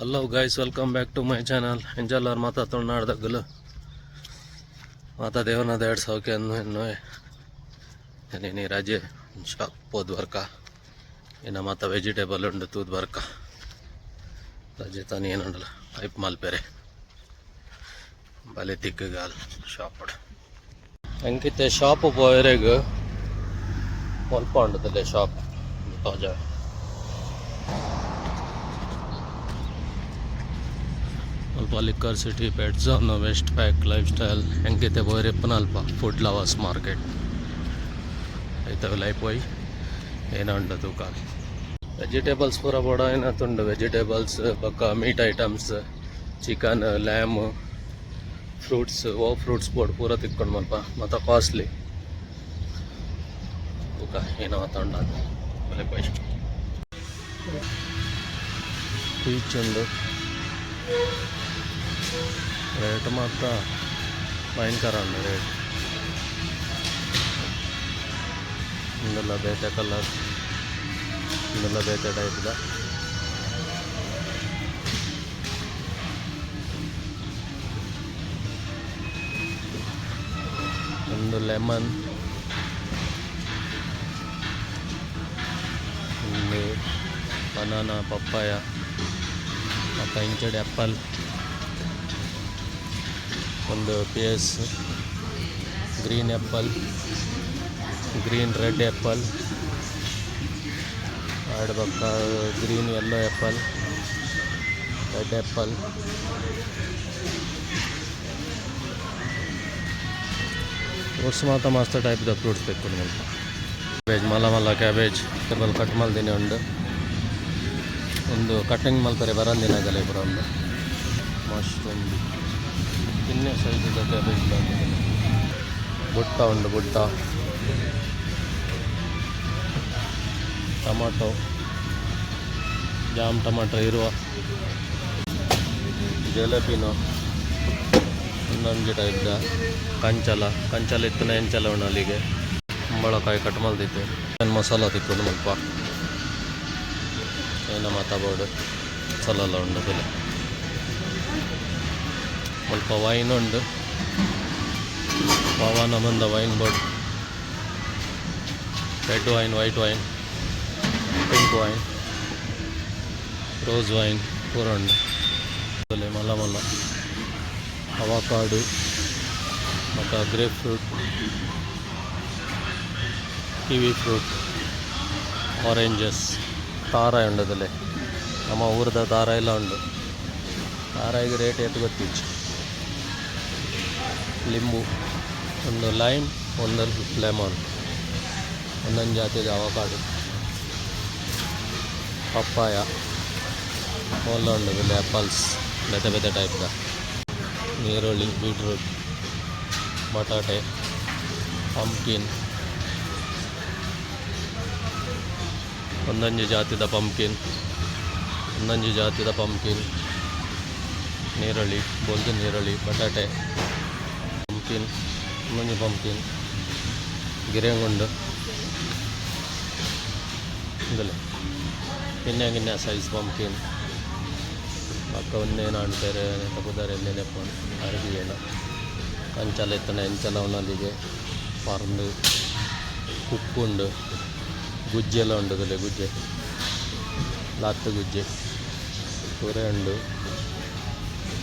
Hello guys, welcome back to my channel. ಎಂಜಲ್ಲಾರ್ ಮಾತಾ ತುಳುನಾಡ್ದಗ್ಗಲು ಮಾತಾ ದೇವನ ದೇಡ್ ಸೌಖ್ಯ ಅನ್ನು ನೀ ರಜೆ ಶಾಪ್ ಪೋದು ಬರ್ಕ. ಇನ್ನ ಮಾತ ವೆಜಿಟೇಬಲ್ ಉಂಡು, ತೂದು ಬರ್ಕ. ರಜೆ ತಾನೆ ಏನುಂಡಲ್ಲ ಪೈಪ್ ಮಲ್ಪೆರೆ ಬಲೆ ತಿಕ್ಕಗಾಲ್ ಶಾಪ್. ಎಂಕಿತ್ತೆ ಶಾಪ್ ಪೋಯರೆಗ್ ಮುಲ್ಪ ಉಂಡುದಲ್ಲೇ ಶಾಪ್ ತಾಜಾ. ಅಲ್ಪ liquor city, pet zone, West Pack, life style. ಎಂಕಿತ್ತೆ ಪೋಯರೆ ಇಪ್ಪುನ ಅಲ್ಪ ಫುಡ್ ಲವರ್ಸ್ ಮಾರ್ಕೆಟ್ ಐತವೆ. ಲೈಫ್ ಪೋಯ್ ಏನ ಉಂಡು ತೂಕ. ವೆಜಿಟೇಬಲ್ಸ್ ಪೂರ ಬೋಡಾಯಿನಾತುಂಡು. ವೆಜಿಟೇಬಲ್ಸ್ ಬೊಕ್ಕ meat items, chicken, lamb, fruits, ಓ ಫ್ರೂಟ್ಸ್ ಬೋಡು ಪೂರ ತಿಕ್ಕೊಂಡು ಮಲ್ಪ. ಮತ್ತ ಕಾಸ್ಟ್ಲಿ. ತೂಕ ಏನೋ ಮಾತ ಉಂಡು. ಬಲೆ ಪೋಯ್. ಪೀಚ್ ಉಂಡು. ರೇಟ್ ಮಾತ್ರ ಭಯಂಕರ ಉಂಡು ರೇಟ್. ಉಂದೆಲ್ಲ ಬೇತೆ ಕಲರ್, ಉಂದೆಲ್ಲ ಬೇತೆ ಟೈಪ್ದ. ಒಂದು ಲೆಮನ್, ಒಂದು ಬನಾನಾ, ಪಪ್ಪಾಯ ಮತ್ತು ಇಂಚಡಿ ಆ್ಯಪಲ್, ಒಂದು pears, green apple, green red apple, ಎರಡು ಬೊಕ್ಕ green yellow apple, red apple. Fruits ಮಾತ ಮಸ್ತ್ ಟೈಪ್ದ ಫ್ರೂಟ್ಸ್ ತಿಕ್ಕುಂಡು ಮುಲ್ಪ. ಕ್ಯಾಬೇಜ್, ಮಲ್ಲ ಮಲ್ಲ ಕ್ಯಾಬೇಜ್ ಟೇಬಲ್ ಕಟ್ ಮಲ್ದಿನಿ ಉಂಡು. ಒಂದು ಕಟ್ಟಿಂಗ್ ಮಲ್ಪರೆ ಬರಂದಿನಾಗಲೇ ಪೂರ ಉಂಡು. ಮಶ್ರೂಮ್, ಕಿನ್ಯ ಸೈಜ್ದ ಕ್ಯಾಬೇಜ್. ಬುಟ್ಟ ಉಂಡು, ಬುಟ್ಟ. ಟೊಮಾಟೊ, ಜಾಮ್ ಟೊಮಾಟೊ ಇರುವ. ಜಲೇಬಿನೋ ಇನ್ನೊಂಜಿ ಟೈಪ್ದ. ಕಂಚಲ, ಕಂಚಲ ಇತ್ತಿನ ಎಂಚಲ ಉಣ್ಣಲಿಗೆ. ಕುಂಬಳಕಾಯಿ ಕಟ್ ಮಲ್ದಿತ್ತೆ. ಮಸಾಲ ತಿಕ್ಕುಂಡು ಮುಲ್ಪ. ಏನ ಮಾತ ಬೋಡು ಮಸಾಲೆಲ್ಲ ಉಂಡು ಬೆಲೆ ಮುಲ್ಪ. ವೈನ್ ಉಂಡು. ಪವನ ಮಂದ wine board. Red wine, white wine, pink wine, rose wine ಪೂರ ಉಂಡು. ಮಲ್ಲ ಮಲ್ಲ ಅವಕಾಡು ಮತ್ತು grape fruit, kiwi fruit, oranges. ತಾರಾಯಿ ಉಂಡದಲ್ಲೇ. ನಮ್ಮ ಊರದ ತಾರಾಯಿ ಎಲ್ಲ ಉಂಡು. ತಾರಾಯಿಗೆ ರೇಟ್ ಏತ್ ಗೊತ್ತಿಜ್ಜಿ. ಲಿಂಬು, ಒಂದು ಲೈಮ್, ಒಂದು ಲೆಮನ್, ಒಂದೊಂದು ಜಾತಿದ ಅವಕಾಡು, ಪಪ್ಪಾಯ ಮೂಲ ಉಂಡು ಇಲ್ಲಿ. ಆ್ಯಪಲ್ಸ್ ಬೇತೆ ಬೇತೆ ಟೈಪ್ದ. ನೀರುಳ್ಳಿ, ಬೀಟ್ರೂಟ್, ಬಟಾಟೆ, ಪಂಪ್ಕಿನ್. ಒಂದೊಂಜಿ ಜಾತಿದ ಪಂಪ್ಕಿನ್, ಒಂದೊಂಜಿ ಜಾತಿದ ಪಂಪ್ಕಿನ್. ನೀರುಳ್ಳಿ, ಬೊಲ್ದು ನೀರುಳ್ಳಿ, ಬಟಾಟೆ, ಪಂಪ್ಕಿನ್, ಒಂದೊಂಜಿ ಪಂಪ್ಕಿನ್. ಗಿರೆಂಗುಂಡು ಇಂದಲೆ. ಕಿನ್ಯ ಕಿನ್ಯ ಸೈಜ್ ಪಂಪ್ಕಿನ್. ಬೊಕ್ಕ ಒಂದೇನ ಅಂಟೇರೆ ಪುದರ್ ಎಲ್ಲಿ ನೆಪ್ಪುಂಡು ಅರ್ಬಿ ಏನ. ಕಂಚಲ ಇತ್ತಂಡ ಎಂಚಲ ಉಣಲಿಗೆ. ಪರ್ಂದ್, ಕುಕ್ಕುಂಡು, ಗುಜ್ಜೆಲ್ಲ ಉಂಡು. ಗುಜ್ಜೆ, ಲಾತ್ ಗುಜ್ಜೆ, ತುರೆ ಉಂಡು.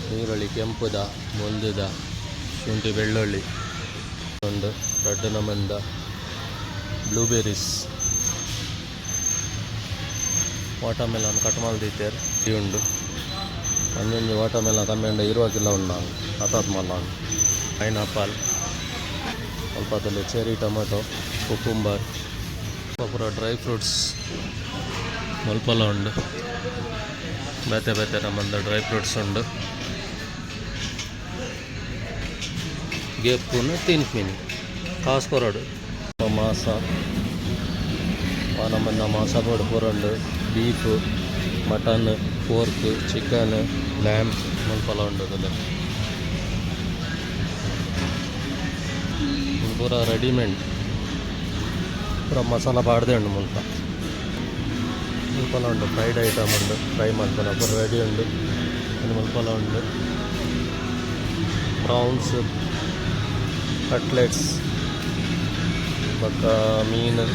ನೀರುಳ್ಳಿ ಕೆಂಪುದ, ಬೊಲ್ದುದ, ಶುಂಠಿ, ಬೆಳ್ಳುಳ್ಳಿ ಉಂಡು. ರಡ್ಡ್ ನಮೂನೆದ ಬ್ಲೂಬೆರೀಸ್, ವಾಟರ್ ಮೆಲನ್ ಕಟ್ ಮಲ್ದಿತ್ತೆರ್ ಉಂಡು. ಒಂಜೊಂಜಿ ವಾಟರ್ ಮೆಲನ್ ಕಮ್ಮಿ ಉಂಡು 20 ಕಿಲೋ ಉಂಡು. ಆತಾತ್ ಮಲ್ಲ ಉಂಡು. ಪೈನಾಪಲ್ ಅಲ್ಪದಲ್ಲಿ, ಚೆರಿ ಟೊಮೆಟೊ, ಕುಕುಂಬರ್, ಪೂರ ಡ್ರೈ ಫ್ರೂಟ್ಸ್ ಮುಲ್ಪಲ ಉಂಡು. ಬೇತೆ ಬೇತೆ ನಮ್ಮಂದ ಡ್ರೈ ಫ್ರೂಟ್ಸ್ ಉಂಡು. ಗೆಪ್ಪುನು ತಿನ್ಪಿನಿ, ಕಾಸು ಕೊರಡು. ಮಾಸ ನಮ್ಮನ್ನ ಮಾಸ ಬೋಡು ಪೂರ ಉಂಡು. Beef, mutton, pork, chicken, lamb ಮುಲ್ಪಲ ಉಂಡು. ಅದರಲ್ಲಿ ಪೂರ ರೆಡಿಮೇಡ್, ಪೂರ ಮಸಾಲ ಪಾಡ್ದೆ ಉಂಡು ಮುಲ್ಪ. ಮುಲ್ಪಲ ಉಂಡು ಫ್ರೈಡ್ ಐಟಮ್ ಉಂಡು ಫ್ರೈ ಮನ್ಪುನ ಪೂರ ರೆಡಿ ಉಂಡು ಉಂದು ಮುಲ್ಪಲ ಉಂಡು ಪ್ರಾನ್ಸ್ ಕಟ್ಲೆಟ್ಸ್ ಬೊಕ್ಕ ಮೀನು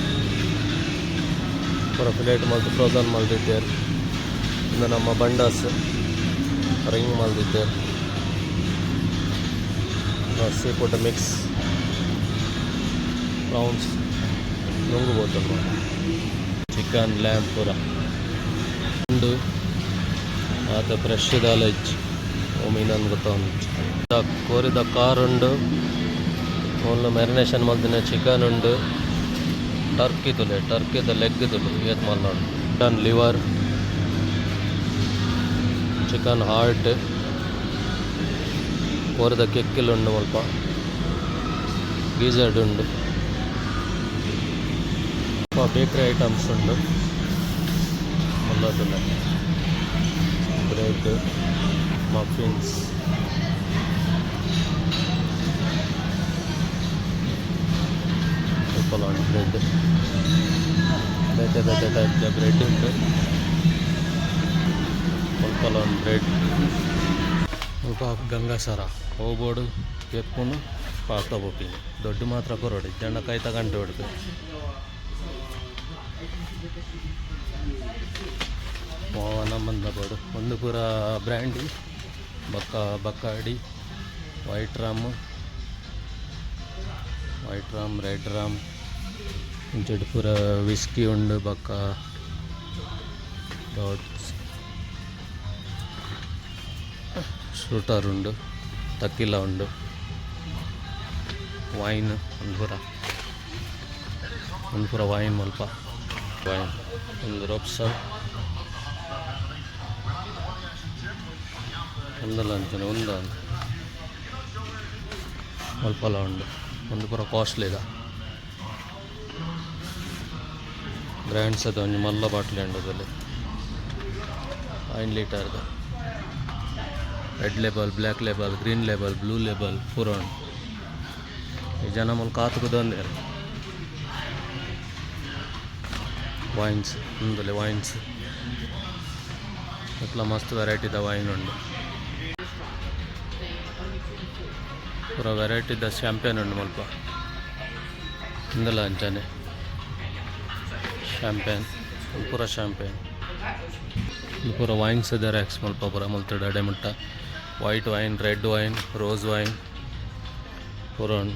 ಪೂರ ಪ್ಲೇಟ್ ಮಲ್ತ್ ಫ್ರೋಸನ್ ಮಲ್ದಿತ್ತೆರ್ ಉಂದು ನಮ್ಮ ಬಂಡಾಸ್ ರಿಂಗ್ ಮಲ್ದಿತ್ತೆರ್ ಸೀ ಫುಡ್ ಮಿಕ್ಸ್ ಪ್ರಾನ್ಸ್ ನುಂಗು ಬೋತಲ್ ಚಿಕನ್ ಲ್ಯಾಂಬ್ ಪೂರ ಉಂಡು ಆತ ಫ್ರೆಶ್ ದಾಲ ಇಜ್ಜಿ ಅವು ಮೀನಂದ್ ಗೊತ್ತೊಂದಿಜ್ಜಿ ಕೋರಿದ ಕಾರ್ ಉಂಡು ಮೂಲು ಮ್ಯಾರಿನೇಷನ್ ಮಲ್ದಿನ ಚಿಕನ್ ಉಂಡು ಟರ್ಕಿ ತೂಲೆ ಟರ್ಕಿದ ಲೆಗ್ ತೂಲೆ ಏತ್ ಮಲ್ಲ ಉಂಡು. ಚಿಕನ್ ಲಿವರ್, ಚಿಕನ್ ಹಾರ್ಟ್, ಕೋರಿದ ಕೆಕ್ಕಿಲ್ ಉಂಡು ಮುಲ್ಪ ಗಿಝರ್ಡ್ ಉಂಡು ಬೇಕ್ರಿ ಐಟಮ್ಸ್ ಉಂಡು ಮಲ್ಲ ತೂಲೆ ಬ್ರೆಡ್ ಮಫಿನ್ಸ್ ಮುಲ್ಪಲ ಉಂಡು ಬ್ರೆಡ್ ಬೇತೆ ಬೇತೆ ಟೈಪ್ ದ ಬ್ರೆಡ್ ಉಂಡು ಮುಲ್ಪಲ ಉಂಡು ಬ್ರೆಡ್ ಮುಲ್ಪ ಗಂಗಾಸರ ಅವು ಬೋಡು ಕೆಪ್ಪುನು ಪಾಕ ಪೋಪಿನಿ ದೊಡ್ಡು ಮಾತ್ರ ಕೊರೊಡು ಇಜ್ಜಂಡ ಕೈತ ಗಂಟೆ ಬುಡ್ಪೆರ್. ವಾ ನಮೂನೆದ ಬೋಡು ಉಂದು ಪೂರ ಬ್ರ್ಯಾಂಡಿ ಬೊಕ್ಕ Bacardi white rum white rum red rum ಇಂಚಡ್ ಪೂರ ವಿಸ್ಕಿ ಉಂಡು ಬೊಕ್ಕ ಡಾಟ್ಸ್ ಶೂಟರ್ ಉಂಡು ಟಕೀಲ ಉಂಡು ವೈನ್ ಉಂದು ಪೂರ ಉಂದು ಪೂರ ವೈನ್ ಮುಲ್ಪ ವೈನ್ ಉಂದು ರೋಬ್ಸನ್ ಉಂದುಲ ಅಂಚನೆ ಉಂದು ಮುಲ್ಪಲ ಉಂಡು ಉಂದು ಪೂರ ಕಾಸ್ಟ್ಲಿ ದ ಬ್ರ್ಯಾಂಡ್ಸ್ ದ ಒಂಜಿ ಮಲ್ಲ ಬಾಟ್ಲಿ ಉಂಡು ತೂಲೆ ಐನ್ ಲೀಟರ್ದ red label, black label, green label, blue label ಪೂರ ಉಂಡು ಈ ಜನ ಮೂಲು ಕಾತ್ ಕುದೊಂದೆರ್ ವೈನ್ಸ್ ಉಂದುಲೆ ವೈನ್ಸ್ ಐಟ್ಲ ಮಸ್ತ್ ವೆರೈಟಿದ ವೈನ್ ಉಂಡು ಪೂರ ವೆರೈಟಿದ ಶ್ಯಾಂಪೇನ್ ಉಂಡು ಮುಲ್ಪ ಉಂದುಲ ಅಂಚನೆ ಶ್ಯಾಂಪೇನ್ ಪೂರ ಶ್ಯಾಂಪೇನ್ ಉಂದು ಪೂರ ವೈನ್ಸ್ ದ ರ್ಯಾಕ್ಸ್ ಮುಲ್ಪ ಪೂರ ಮುಲ್ತುಡು ಅಡೆ ಮುಟ್ಟ white wine, red wine, rose wine ಪೂರ ಉಂಡು.